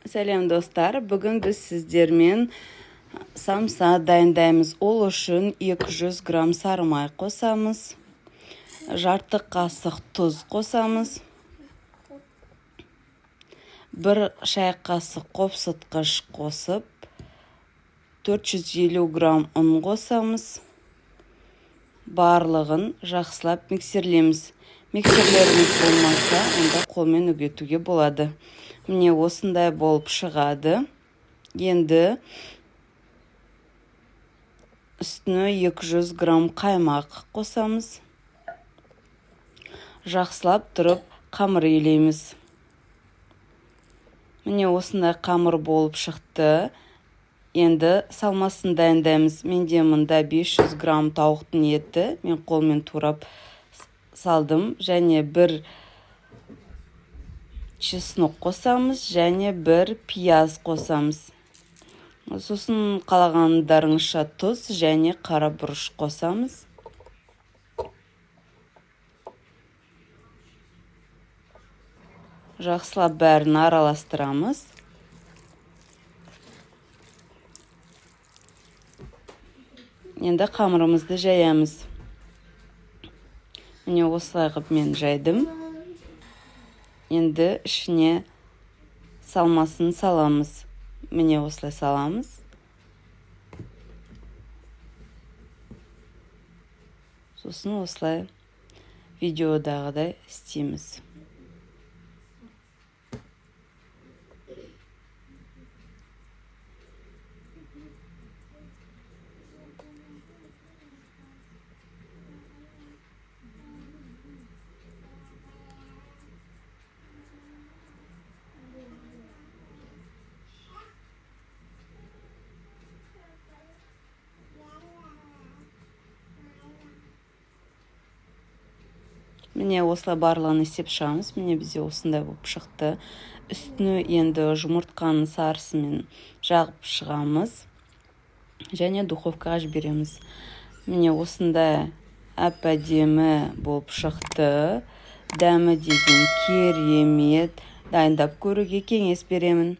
Сәлем, достар! Бүгін біз сіздермен самса дайындаймыз. Ол үшін 200 грамм сары май қосамыз, жарты қасық тұз қосамыз, 1 шай қасық қопсытқыш қосып, 450 грамм ұн қосамыз. Барлығын жақсылап миксерлейміз. Миксерлеріңіз болмаса, онда қолмен үгетуге болады. Міне, осындай болып шығады. Енді үстіне 200 грамм қаймақ қосамыз. Жақсылап тұрып қамыр илейміз. Міне, осындай қамыр болып шықты. Енді салмасын дайындаймыз. Менде мында 500 грамм тауықтың еті, мен қолмен турап салдым, және бір чеснок қосамыз, және бір пияз қосамыз. Сосын қалағандарыңызша тұз және қара бұрыш қосамыз. Жақсылап бәрін араластырамыз. Енді қамырымызды жаямыз. Міне, осылай қылып мен жайдым. Енді ішіне салмасын саламыз. Міне, осылай саламыз. Сосын осылай видеодағыдай істейміз. Міне, осылай барлығын істеп шығамыз. Міне, бізде осындай болып шықты. Үстіне енді жұмыртқаның сарысымен жағып шығамыз және духовкаға жібереміз. Міне, осындай әп әдемі болып шықты. Дәмі деген керемет, дайындап көруге кеңес беремін.